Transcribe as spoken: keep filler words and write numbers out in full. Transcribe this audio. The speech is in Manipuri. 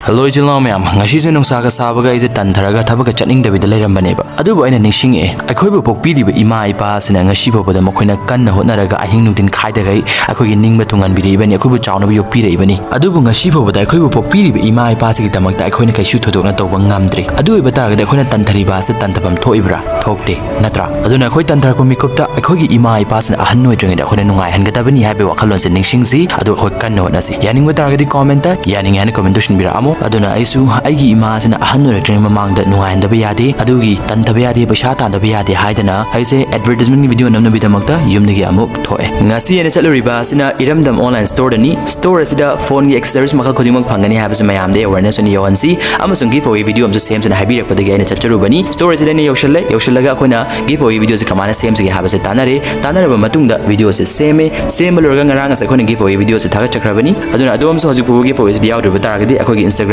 ꯍꯜꯂꯣ ꯏꯆꯤꯜ ꯏꯅꯥꯎ ꯃꯌꯥꯝ, ꯉꯁꯤꯁꯦ ꯅꯨꯡꯁꯥꯒ ꯁꯥꯕꯒ ꯑꯩꯁꯦ ꯇꯟꯊꯔꯒ ꯊꯕꯛꯀ ꯆꯠꯅꯤꯡꯗꯕꯤꯗ ꯂꯩꯔꯝꯕꯅꯦꯕ꯫ ꯑꯗꯨꯕꯨ ꯑꯩꯅ ꯅꯤꯡꯁꯤꯡꯉꯛꯑꯦ, ꯑꯩꯈꯣꯏꯕꯨ ꯄꯣꯛꯄꯤꯔꯤꯕ ꯏꯃꯥ ꯏꯄꯥ ꯑꯁꯤꯅ ꯉꯁꯤ ꯐꯥꯎꯕꯗ ꯃꯈꯣꯏꯅ ꯀꯟꯅ ꯍꯣꯠꯅꯔꯒ ꯑꯍꯤꯡ ꯅꯨꯡꯊꯤꯟ ꯈꯥꯏꯗꯈꯩ ꯑꯩꯈꯣꯏꯒꯤ ꯅꯤꯡꯕ ꯊꯨꯡꯍꯟꯕꯤꯔꯛꯏꯕꯅꯤ, ꯑꯩꯈꯣꯏꯕꯨ ꯆꯥꯎꯅꯕ ꯌꯣꯛꯄꯤꯔꯛꯏꯕꯅꯤ꯫ ꯑꯗꯨꯕꯨ ꯉꯁꯤ ꯐꯥꯎꯕꯗ ꯑꯩꯈꯣꯏꯕꯨ ꯄꯣꯛꯄꯤꯔꯤꯕ ꯏꯃꯥ ꯏꯄꯥꯁꯤꯒꯤꯗꯃꯛꯇ ꯑꯩꯈꯣꯏꯅ ꯀꯩꯁꯨ ꯊꯣꯏꯗꯣꯛꯅ ꯇꯧꯕ ꯉꯝꯗ꯭ꯔꯤ꯫ ꯑꯗꯨ ꯑꯣꯏꯕ ꯇꯥꯔꯒꯗꯤ ꯑꯩꯈꯣꯏꯅ ꯇꯟꯊꯔꯤꯕ ꯑꯁꯤ ꯇꯟꯊꯐꯝ ꯊꯣꯛꯏꯕ꯭ꯔꯥ? ꯊꯣꯛꯇꯦ, ꯅꯠꯇ꯭ꯔꯥ? ꯑꯗꯨꯅ ꯑꯩꯈꯣꯏ ꯇꯟꯊꯔꯛꯄ ꯃꯤꯀꯨꯞꯇ ꯑꯩꯈꯣꯏꯒꯤ ꯏꯃꯥ ꯏꯄꯥꯁꯤꯅ ꯑꯍꯟ ꯑꯣꯏꯗ꯭ꯔꯤꯉꯩꯗ ꯑꯩꯈꯣꯏꯅ ꯅꯨꯡꯉꯥꯏꯍꯟꯒꯗꯕꯅꯤ ꯍꯥꯏꯕꯒꯤ ꯋꯥꯈꯜꯂꯣꯟꯁꯦ ꯅꯤꯡꯁꯤꯡꯁꯤ, ꯑꯗꯨꯒ ꯑꯩꯈꯣꯏ ꯀꯟꯅ ꯍꯣꯠꯅꯁꯤ꯫ ꯌꯥꯅꯤꯡꯕ ꯇꯥꯔꯒꯗꯤ comment ꯌꯥꯅꯤꯡꯉꯦ ꯍꯥꯏꯅ comment ꯇꯧꯁꯤꯟꯕꯤꯔꯛꯑꯝꯃꯣ꯫ ꯑꯗꯨꯅ ꯑꯩꯁꯨ ꯑꯩꯒꯤ ꯏꯃꯥꯁꯤꯅ ꯑꯍꯟ ꯑꯣꯏꯔꯛꯇ꯭ꯔꯤꯉꯩ ꯃꯃꯥꯡꯗ ꯅꯨꯡꯉꯥꯏꯍꯟꯗꯕ ꯌꯥꯗꯦ, ꯑꯗꯨꯒꯤ ꯇꯟꯊꯕ ꯌꯥꯗꯦ, ꯄꯩꯁꯥ ꯇꯥꯟꯗꯕ ꯌꯥꯗꯦ ꯍꯥꯏꯗꯅ ꯑꯩꯁꯦ advertisementꯀꯤ video ꯅꯝꯅꯕꯒꯤꯗꯃꯛꯇ ꯌꯨꯝꯗꯒꯤ ꯑꯃꯨꯛ ꯊꯣꯛꯑꯦ꯫ ꯉꯁꯤ ꯑꯩꯅ ꯆꯠꯂꯨꯔꯤꯕ ꯑꯁꯤꯅ ꯏꯔꯝꯗꯝ online storeꯗꯅꯤ꯫ Store ꯑꯁꯤꯗ phoneꯒꯤ accessories ꯃꯈꯜ ꯈꯨꯗꯤꯡꯃꯛ ꯐꯪꯒꯅꯤ ꯍꯥꯏꯕꯁꯤ ꯃꯌꯥꯝꯗ awareness ꯑꯣꯏꯅ ꯌꯧꯍꯟꯁꯤ, ꯑꯃꯁꯨꯡ giveaway video ꯑꯃꯁꯨ ꯁꯦꯝꯁꯤꯅ ꯍꯥꯏꯕꯤꯔꯛꯄꯗꯒꯤ ꯑꯩꯅ ꯆꯠꯆꯔꯨꯕꯅꯤ꯫ Store ꯑꯁꯤꯗ ꯑꯩꯅ ꯌꯧꯁꯜꯂꯦ, ꯌꯧꯁꯜꯂꯒ ꯑꯩꯈꯣꯏꯅ giveaway videoꯁꯦ ꯀꯃꯥꯏꯅ ꯁꯦꯝꯁꯤꯒꯦ ꯍꯥꯏꯕꯁꯦ ꯇꯥꯟꯅꯔꯦ꯫ ꯇꯥꯟꯅꯔꯕ ꯃꯇꯨꯡꯗ videoꯁꯦ ꯁꯦꯝꯃꯦ꯫ ꯁꯦꯝꯕ ꯂꯣꯏꯔꯒ ꯉꯔꯥꯡ ꯉꯁꯥꯏ ꯑꯩꯈꯣꯏꯅ giveaway videoꯁꯦ ꯊꯥꯒꯠꯆꯈ꯭ꯔꯕꯅꯤ꯫ ꯑꯗꯨꯅ ꯑꯗꯣꯝꯁꯨ ꯍꯧꯖꯤꯛ ꯐꯥꯎꯕ giveawayꯁꯤꯗ ꯌꯥꯎꯗ꯭ꯔꯤꯕ ꯇꯥꯔꯒꯗꯤ ꯑꯩꯈꯣꯏꯒꯤ Instagram